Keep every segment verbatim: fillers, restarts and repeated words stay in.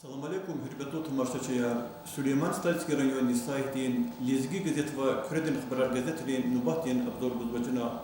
Салам алейкум, гьуьрметлу тамашачияр! Сулейман-Стальский райондин сайтдин Лезги газет ва Куьредин хабарар газетрин нубатдин обзор гузва чна.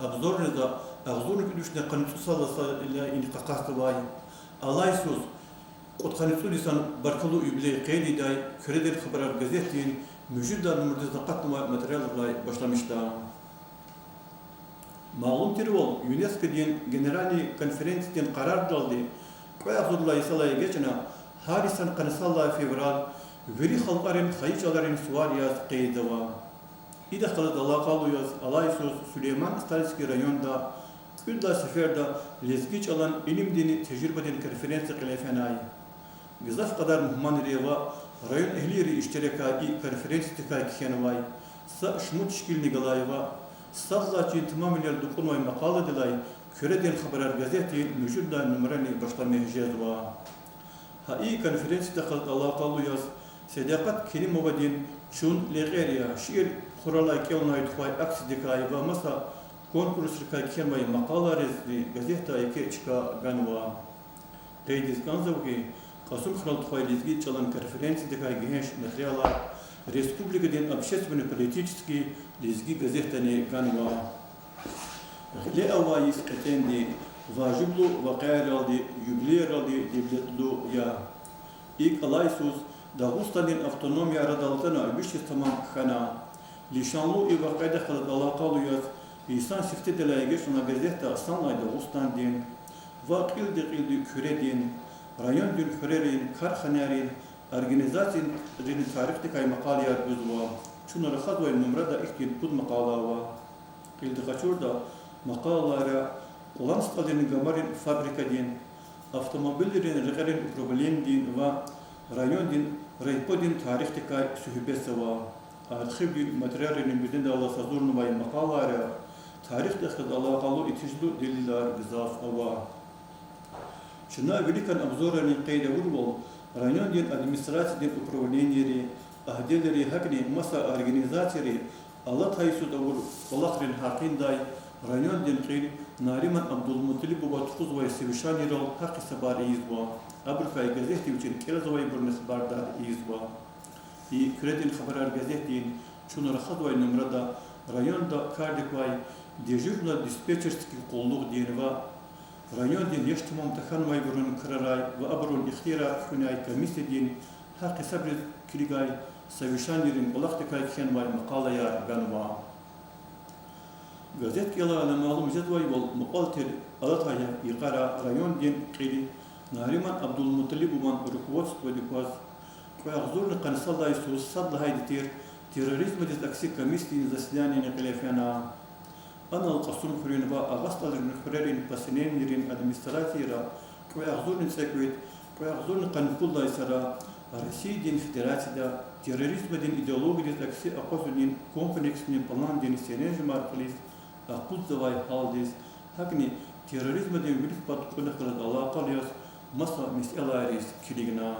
Обзорни за агъзурни кӀуьд вишни къанни цӀусад лагьай йисалай къакъатзавай, алай йисуз кьудкъанни цӀуд йисан баркаллу юбилей къейд ийидай Куьредин хабарар газетдин муьжуьд лагьай нумрадиз акъатнавай материалрилай башламишда. Малум тирвал, ЮНЕСКОдин Генеральный конференциядин къарардалди кьве агъзур лагьай йисалай эгечӀна гьар йисан къанни сад лагьай февраль вири халкьарин хайи чӀаларин сувар яз къейдзава. Идахъ галаз алакъалу яз алай йисуз Сулейман-Стальский районда кӀуьд лагьай сеферда лезги чӀалан илимдинни тежрибадин конференция кьиле фенай. Гзаф кьадар мугьманри ва район эгьлийри иштиракай и конференциядикай кхьенвай. Са шумуд шикилни галайвал, сад лагьай чин тамамунал дукьунвай макъаладилай Куьредин хабарар газетдин муьжуьд лагьай нумрани башламиш жезва. Гьа и конференциядихъ галаз алакъалу яз Седакъат Керимовадин Чун лекьер я шиир хуралай кӀелнавай тухвай акциядикай ва маса конкурсрикай кхьенвай макъалайризни газетда еке чка ганва. Къейдиз кӀанзава хьи, Кьасумхуьрел тухвай лезги чӀалан конференциядикай гегьенш материалар республикадин общественно-политический Лезги газетдани ганва. Гъиле авай йис кьетӀенди, важиблу вакъиайралди, юбилейралди девлетлу я. ИкӀ алай йисуз Дагъустандин автономия арадал атана виш йис тамам хьана. Лишанлу и вакъиадихъ галаз алакъалу яз йисан сифтедилай эгечӀна газетда санлай Дагъустандин ва кьилди-кьилди Куьредин, райондин хуьрерин, карханаярин, организацийрин тарихдикай макъалаяр гузва. Чун рахазвай нумрада ихьтин пуд макъала ава. Кьилди къачуртӀа, макъалайра Кьулан СтӀалрин гамарин фабрикадин, автомобилрин рекьерин управленидин ва райондин райподин тарихдикай суьгьбетзава. Архивдин материалрин бинедаллаз гьазурнавай макъалайра тарихдихъ галаз алакъалу итижлу делилар гзаф ава. Чна виликан обзоррани къейд авурвал, райондин администрациядин управленийри, отделри, гьакӀни маса организацийри алатай йисуз авур кӀвалахрин гьакъиндай райондин кьил Нариман Абдулмуталибова тухузвай совещанийрал гьахъ-гьисабар ийизва, абурукай газетдин вичин кӀелзавайбурни хабардар ийизва. И Куьредин хабарар газетдин чун рахазвай нумрада районда кардик квай дежурно-диспетчерский къуллугъдин ва райондин яш тамам тахьанвайбурун крарай ва абурун ихтияр хуьнай комиссиядин гьахъ-гьисабриз килигай совещанийрин кӀвалахдикай кхьенвай макъалаяр ганва. Газет кӀелайла малум жезвайвал, мукьвал тир алатай йикъара райондин кьил Нариман Абдулмуталибован руководстводик кваз кьве агъзурни къанни сад лагьай йисуз сад лагьайди тир терроризмдиз акси комиссиядин заседанияни кьиле фена. Анал Кьасумхуьруьн ва Агъа СтӀалрин хуьрерин поселенийрин администрацийра кьве агъзурни цӀекӀуьд, кьве агъзурни къанни пуд лагьай йисара Россиядин Федерацияда терроризмдин идеологиядиз акси акъвазнин комплексни пландин серенжемар кьилиз акъудзавай гьалдиз, гьакӀни терроризмдин вилик пад кьуьлуьхъ галаз алакъалу яз маса месэлайриз килигна.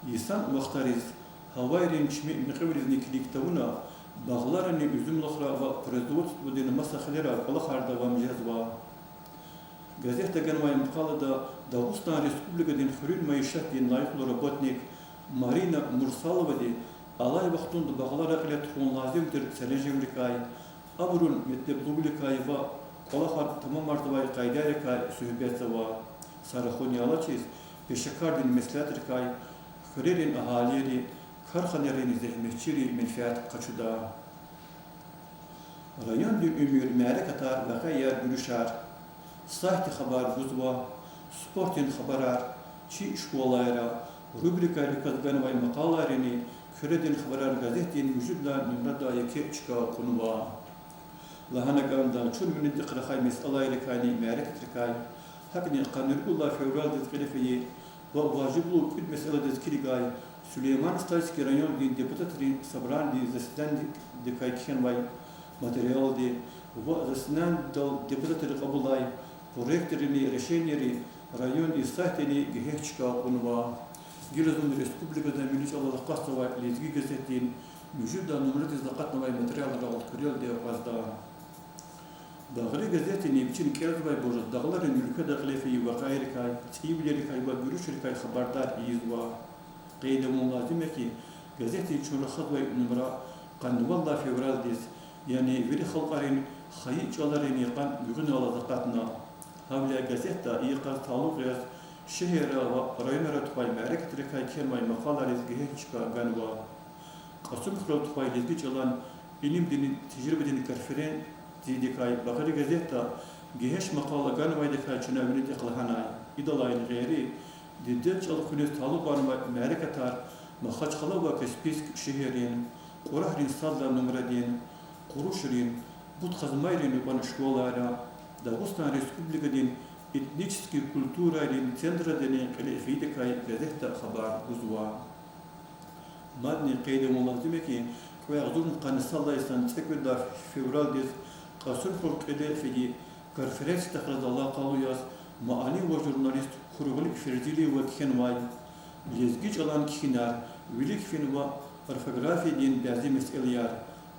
Йисан вахтариз гьавайрин чими мекьивилизни килиг тавуна, багъларани, уьзуьмлухра ва производстводин маса хилера кӀвалахар давам жезва. Газетда ганвай макъалада Дагъустан Республикадин хуьруьн майишатдин лайихлу работник Марина Мурсаловади алай вахтунда багълара кьиле тухун лазим тир серенжемрикай, абурун метлеблувиликай ва кӀвалахар тамамарзавай къайдайрикай суьгьбетзава. Са рахуни алачиз, пешекардин меслятрикай хуьрерин агьалийри, карханайрин зегьметчийри менфят къачуда. Райондин уьмуьр, мярекатар, вакъиаяр, гуьруьшар. Сайтди хабар гузва, спортдин хабарар, чи школайра, рубрикайриказ ганвай макъалайрини Куьредин хабарар газетдин муьжуьд лагьай нумрада еке чка кьунва. Лагьана кӀанда, чун винидихъ рахай месэлайрикайни мярекатрикай, гьакӀни къанни ругуд лагьай февралдиз кьиле фейи ва важиблу кӀуьд месэладиз килигай Сулейман-Стальский райондин депутатрин собранидин заседанидикай кхьенвай материалди ва заседанидал депутатри кьабулай проектрини решенийри райондин сайтдани гегьенш чка кьунва. Гила зун республикада милли чӀалал акъатзавай Лезги газетдин муьжуьд лагьай нумрадиз акъатнавай материалрал куьрелди акъвазда. Багъри газетдини вичин кӀелзавайбур дагъларин уьлкведа кьиле фейи вакъиайрикай, цӀийивилерикай ва гуьруьшрикай хабардар ийизва. Къейд авун лазим я хьи, газетдин чун рахазвай нумра къанни вад лагьай февралдиз, яни вири халкьарин хайи чӀаларин йикъан гуьгъуьналлаз акъатна. Гьавиляй газетда йикъаз талукь яз шегьерра ва районра тухвай мярекатрикай кхьенвай макъалайриз гегьенш чка ганва. Кьасумхуьрел тухвай лезги чӀалан илимдин, тежрибадин конференциядикай Багъри газетда гегьенш макъала ганвайдакай чна винидихъ лагьанай. Идалайни гъейри, дидед чӀал хуьниз талукьарнавай мярекатар Махачкъала ва Каспийск шегьеррин, Кьурагьрин сад лагьай нумрадин, Къурушрин, Бутхазмайрин юкьван школайра, Дагъустан Республикадин этнический культурайрин центрадани кьиле фейидакай газетда хабар гузва. Мадни къейд авун лазим я хьи, кьве агъзурни къанни сад лагьай йисан цӀекӀуьд лагьай февралдиз Кьасумхуьрел кьиле фейи конференциядихъ галаз алакъалу яз муаллим ва журналист Куругли Ферзилиева кхьенвай Лезги чӀалан кхьинар: вилик фин ва орфографиядин бязи месэлаяр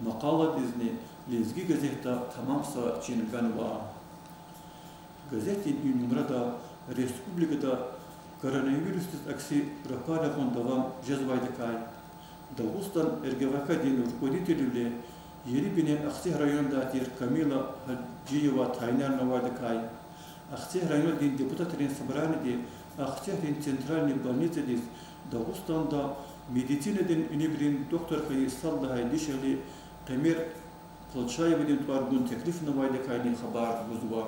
макъаладизни Лезги газетда тамам са чин ганва. Газетдин и нумрада республикада коронавирусдиз акси рапар рахун давам жезвайдакай, Дагъустан РГВК-дин руководителвиле ери бине Ахцегь райондай тир Камила Гьажиева тайинарнавайдакай, Ахцегь райондин депутатрин собраниди Ахцегьрин центральный больницадиз Дагъустанда медицинадин илимрин доктор хьайи сад лагьай дишегьли Къемер Полчаевадин тӀвар гун теклифнавайдакайни хабар гузва.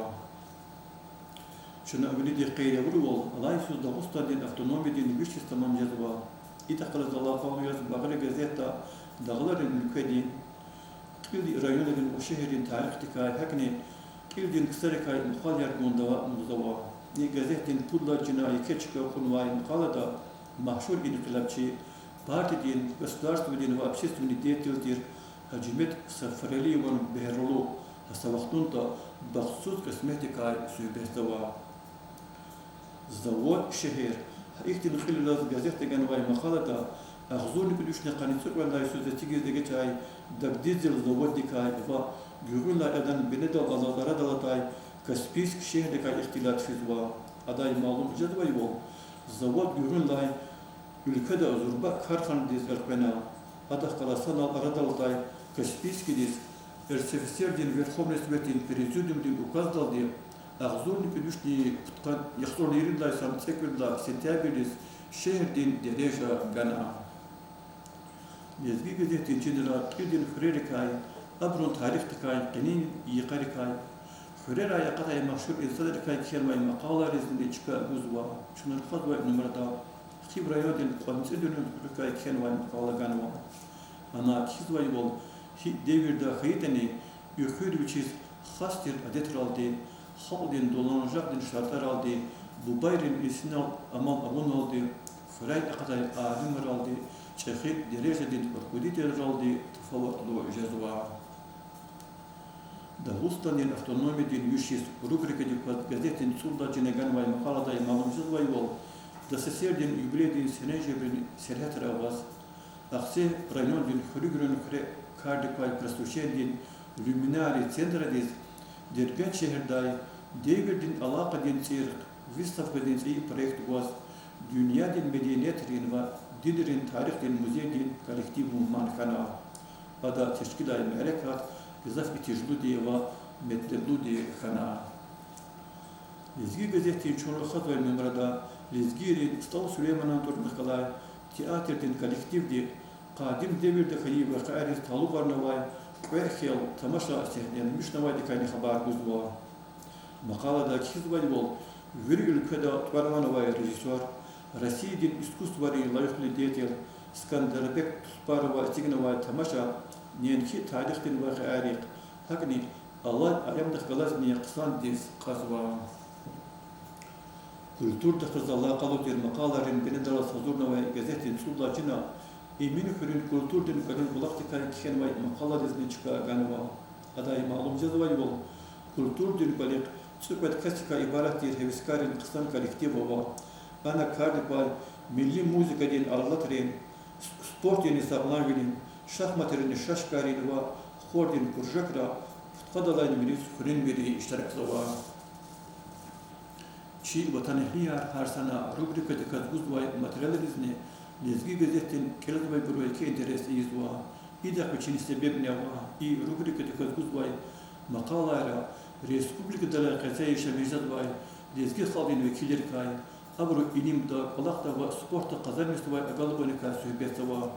Чна винидихъ къейд авурвал, алай йисуз Дагъустандин автономиядин виш йис тамам жезва. Идахъ галаз алакъалу яз Багъри газетда дагъларин уьлкведин, кьилди районрин ва шегьеррин тарихдикай, гьакӀни кьилдин ксарикай макъалаяр гун давамарзава. И газетдин пуд лагьай чна еке чка кьунвай макъалада машгьур инкъилабчи, партиядин, государстводин ва общественный деятель тир Гьажимет Сафаралиеван бегьерлу, гьа са вахтунда бахтсуз кьисметдикай суьгьбетзава. Завод шегьер— гьа ихьтин кьилелаз газетда ганвай макъалада агъзурни кӀуьд вишни къанни цӀикьвед лагьай йисуз эцигиз эгечӀай дагдизел заводдикай ва гуьгъуьнлай адан бинедалди галаз арадал атай Каспийск шегьердикай ихтилат физва. Адай малум жезвайвал, завод гуьгъуьнлай уьлкведа зурба карханадиз элкъвена. Адахъ галаз санал арадал атай Каспийскдиз РСФСР-дин Верховный Советдин Президиумдин указдалди агъзурни кӀуьд вишни пудкъанни яхцӀурни ирид лагьай йисан цӀекӀуьд лагьай сентябрдиз шегьердин дережа гана. Лезги газетдин чинра кьилдин хуьрерикай, абурун тарихдикай, къенин йикъарикай, хуьрерай акъатай машгьур инсанрикай кхьенвай макъалайризни чка гузва. Чна рахазвай нумрада Хив райондин КьванцӀидуьнин хуьрерикай кхьенвай макъала ганва. Ана кхьизвайвал, гьи девирда хьайитӀани, и хуьр вичиз хас тир адетралди, халкьдин дуланажагъдин шартӀаралди, бубайрин инсинал амал авуналди, хуьряй акъатай алимралди, чӀехи дережадин руководителралди тафаватлу жезва. Дагъустандин автономиядин виш йис рубрикадик кваз газетдин цӀуд лагьай чна ганвай макъаладай малум жезвайвал, ДССР-дин юбилейдин серенжемрин сергьятра аваз, Ахцегь райондин Хуьруьгрин хуьре кардик квай Просвещениедин Люминарий центрадиз Дербент шегьердай Девирдин алакъадин цӀиргъ выставкадин цӀийи проект гваз дуьньядин медениетрин ва динрин тарихдин музейдин коллектив мугьман хьана. Ада тешкилай мярекат гзаф итижлуди ва метлеблуди хьана. Лезги газетдин чун рахазвай нумрада лезгийрин СтӀал Сулейманан тӀварунихъ галай театрдин коллективди къадим девирда хьайи вакъиайриз талукьарнавай кьве хел тамаша сегьнемишнавайдакайни хабар гузва. Макъалада кхьизвайвал, вири уьлкведа тӀвар авунвай режиссёр, Россиядин искусствойрин лайихлу деятель Скандарбек Тупарова эцигнавай тамаша неинки тарихдин вакъиайрихъ, гьакӀни алай аямдихъ галазни хъсандиз кьазва. Культурадихъ галаз алакъалу тир макъалайрин бинедаллаз гьазурнавай газетдин цӀуд лагьай чна Эминхуьруьн культурадин кӀвалин кӀвалахдикай кхьенвай макъаладизни чка ганва. Адай малум жезвайвал, культурадин кӀвалихъ цӀикьвед касдикай ибарат тир гьевискаррин хъсан коллектив ава. Ана кардик квай милли музыкадин алатрин, спортдин сагъламвилин, шахматрин, шашкайрин ва хордин кружокра Тухвадалайни виниз хуьруьнвийри иштиракзава. Чи ватанэгьлияр гьар сана рубрикадиказ гузвай материалризни Лезги газетдин кӀелзавайбуру еке интерес ийизва. Идахъ вичин себебни ава: и рубрикадиказ гузвай макъалайра республикадилай къецяй яшамиш жезвай лезги халкьдин векилрикай, абуру илимда, кӀвалахда ва спортда къазанмишзавай агалкьунрикай суьгьбетзава.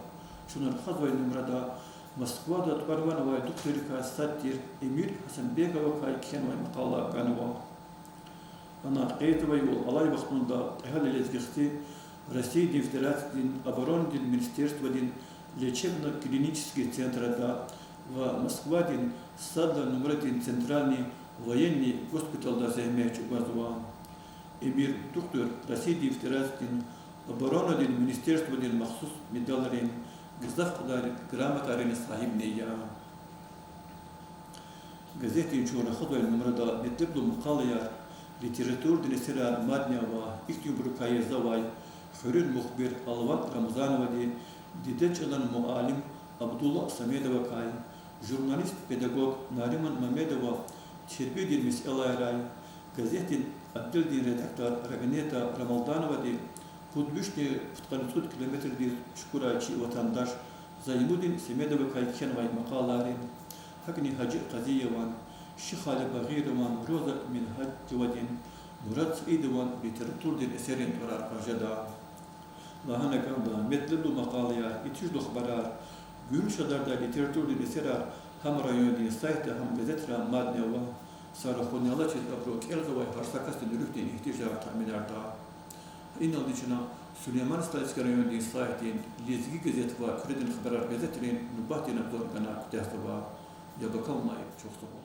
Чун рахазвай нумрада Москвада тӀвар-ван авай духтуррикай сад тир Эмир Гьасанбековакай кхьенвай макъала ганва. Ана кьейидзавайвал, алай вахтунда кьегьал лезги хци Россиядин Федерациядин оборонадин министерстводин лечебно-клинический центрда ва Москвадин сад лагьай нумрадин центральный военный госпитальда зегьмет чӀугвазва. Эмир духтур Россиядин Федерациядин оборонадин министерстводин махсус медалрин, гзаф кьадар грамотайрин сагьибни я. Газетдин чун рахазвай нумрада метлеблу макъалаяр, литературадин эсерар мадни ава. Ихьтинбурукай язавай хуьруьн мухбир Алван Рамзановади дидед чӀалан муаллим Абдуллагь Самедовакай, журналист-педагог Нариман Мамедова тербиядин месэлайрай, газетдин отделдин редактор Рагнета Рамалдановади пуд вишни пудкъанни цӀуд километрдиз чукурай чи ватандаш Займудин Семедовакай кхьенвай макъалайрин, гьакӀни Гьажи Къазиеван, Шихали Багъирован, Роза Мингьажевадин, Мурад Саидован литературадин эсеррин тӀварар кьаз жеда. Лагьана кӀанда, метлеблу макъалаяр, итижлу хабарар, гуьруьш жедайвал литературадин эсерар гьам райондин сайтда, гьам газетра мадни ава. Са рахунни алачиз абуру кӀелзавай гьар са касдин руьгьдин игьтияжар таъминарда. Иналди чна Сулейман-Стальский райондин сайтдин Лезги газет ва Куьредин хабарар газетрин нубатдин обзор гана куьтягьзава. Яб акалунай чухсагъул.